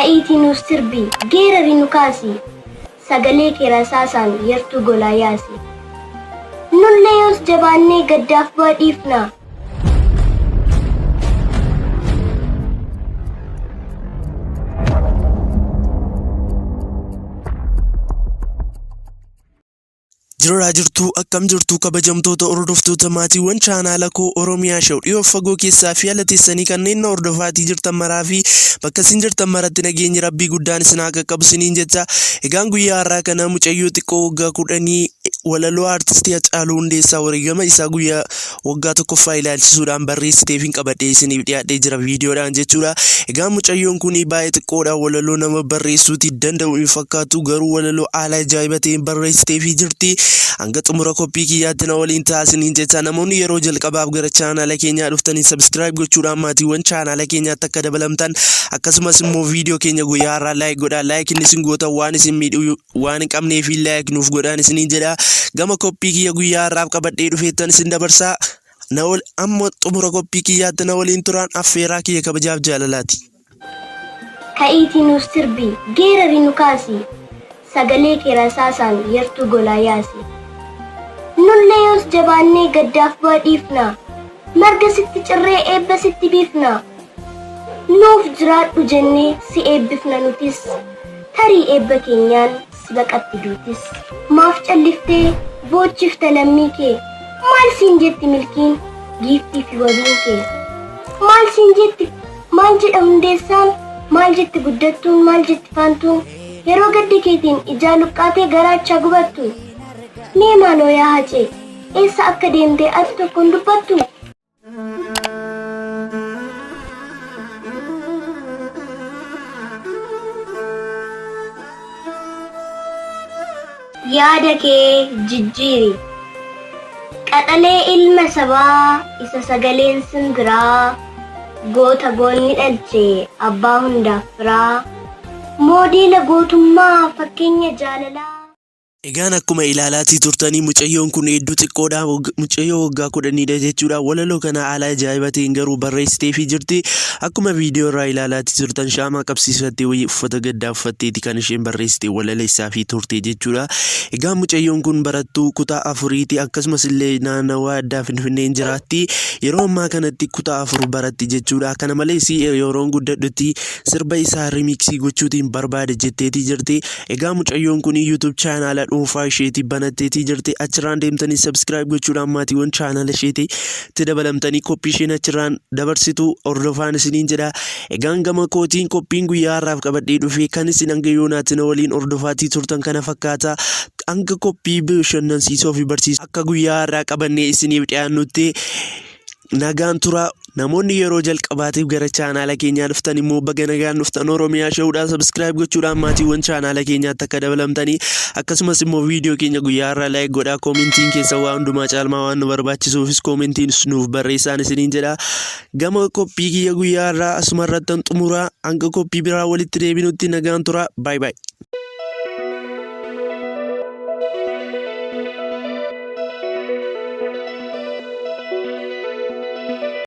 Ka'iitii nuuf sirbi, geerari nu kaasi, sagalee kee rasaasaan yartuu golaa yaasi. Nullee yoos jabaannee gaddaaf bu'a dhiifna. Jirraa jirtuu, akkam jirtuu kabajamtoota hordoftoota maatiiwwan chaanaala koo Oromiyaa Show, dhiyoof fagoo keessaa fi ala teessanii kanneen na hordofaatii jirtan maraa fi bakka isin jirtan maratti nageenyi rabbii guddaan isin haa qaqqabu isiniin jecha. Egaan guyyaa har'aa kana mucayyoo xiqqoo waggaa 10 walaloo aartistii Hacaaluu Hundeessaa wareegama isaa guyyaa waggaa tokkoffaa ilaalchisuudhaan barreessiteefin qabadhee isiniif dhiyaadhee jira viidiyoodhaan jechuudha. Egaa mucayyoon kun baay'ee xiqqoodha, walaloo nama barreessuuti danda'u hin fakkaatu, garuu walaloo haala ajaa'iba ta'een barreessiteefii jirti. Hanga xumura qophii kiyyaatti na waliin ta'aa isiniin jecha, namoonni yeroo jalqabaaf gara chaanaala keenyaa dhuftanii subscribe gochuudhaan maatiiwwan chaanaala keenyaatti akka dabalamtan, akkasumas immoo viidiyoo keenya guyyaa har'aa like godhaa. Like inni isin gootan waan isin miidhu waan hin qabneef like nuuf godhaan isiniin jedha. Gama qophii kiyya guyyaa har'aaf qabadhee dhufeettan isin dabarsaa. Na wal amma xumura qophii kiyyaatti na waliin turaan affeeraa kiyya kabajaaf jaalalaati. Ka'iitii nuuf sirbi, geerari nu kaasi, sagalee kee rasaasaan yartuu golaa yaasi. Nullee yoos jabaannee gaddaaf bu'a dhiifna, marga sitti cirree eebba sitti biifna. Nuuf jiraadhu jennee si eebbifna nutis, tarii eebba keenyaan si baqatti duutis. Maaf calliftee boochifta lammii kee? Maal siin jetti milkiin giiftii fi wabiin kee? Maal siin jetti, maal jedha Hundeessaan? Maal jetti Guddattuun, maal jetti Faantuun? Yeroo gadda keetiin ijaa luqqaatee garaachaa gubattu. Mee maaloo yaa Hacee, eessa akka deemte ati tokko hin dubbattu? Yaada kee jijjiiri. Qaxalee ilma sabaa isa sagaleen simbiraa, goota goonni dhalche, abbaa hundaaf firaa, moodeela gootummaa, fakkeenya jaalalaa. Egaan akkuma ilaalaatii turtanii mucayyoon kun hedduu xiqqoodha. Mucayyoo waggaa 10dha jechuudha. Walaloo kana haala ajaa'iba ta'een garuu barreessiteefii jirti. Akkuma viidiyoo irraa ilaalaatii turtan shaamaa qabsiifattee wayii uffata gaddaa uffatteeti kan isheen barreessite walaleessaafii turte jechuudha. Egaan mucayyoon kun barattuu kutaa afuriiti, akkasumas illee naannawaa addaa Finfinneen jiraatti. Yeroo ammaa kanatti kutaa 4 baratti jechuudha. Kana malees yeroon guddadhutti sirba isaa rimiiksii gochuutiin barbaada jetteetii jirti. Egaa mucayyoon kun YouTube chaanaala dhuunfaa isheetii banatteetii jirti. Achirraan deemtanii subscribe gochuudhaan maatiiwwan chaanaala isheetii itti dabalamtanii qophii isheen achirraan dabarsitu hordofaan isiniin jedha. Egaan gama kootiin qophiin guyyaa har'aaf qabadhee dhufe kan isin hanga yoonaatti na waliin hordofaatii turtan kana fakkaata. Hanga qophii bashannansiisoo fi barsiisoo akka guyyaa har'aa qabannee isiniif dhiyaannutti nagaan tura. Namoonni yeroo jalqabaatiif gara chaanaala keenyaa dhuftan immoo baga nagaan dhuftan. Oromiyaa Showdhaa subscribe gochuudhaan maatiiwwan chaanaala keenyaatti akka dabalamtanii, akkasumas immoo viidiyoo keenya guyyaa har'aa like godhaa. Koomentiin keessa waa hundumaa caalmaa waan nu barbaachisuufis koomentiin nuuf barreessaan isiniin jedha. Gama qophii kiyya guyyaa har'aa asuma irrattan xumuraa, hanga qophii biraa walitti deebinutti nagaan tura. Bye bye.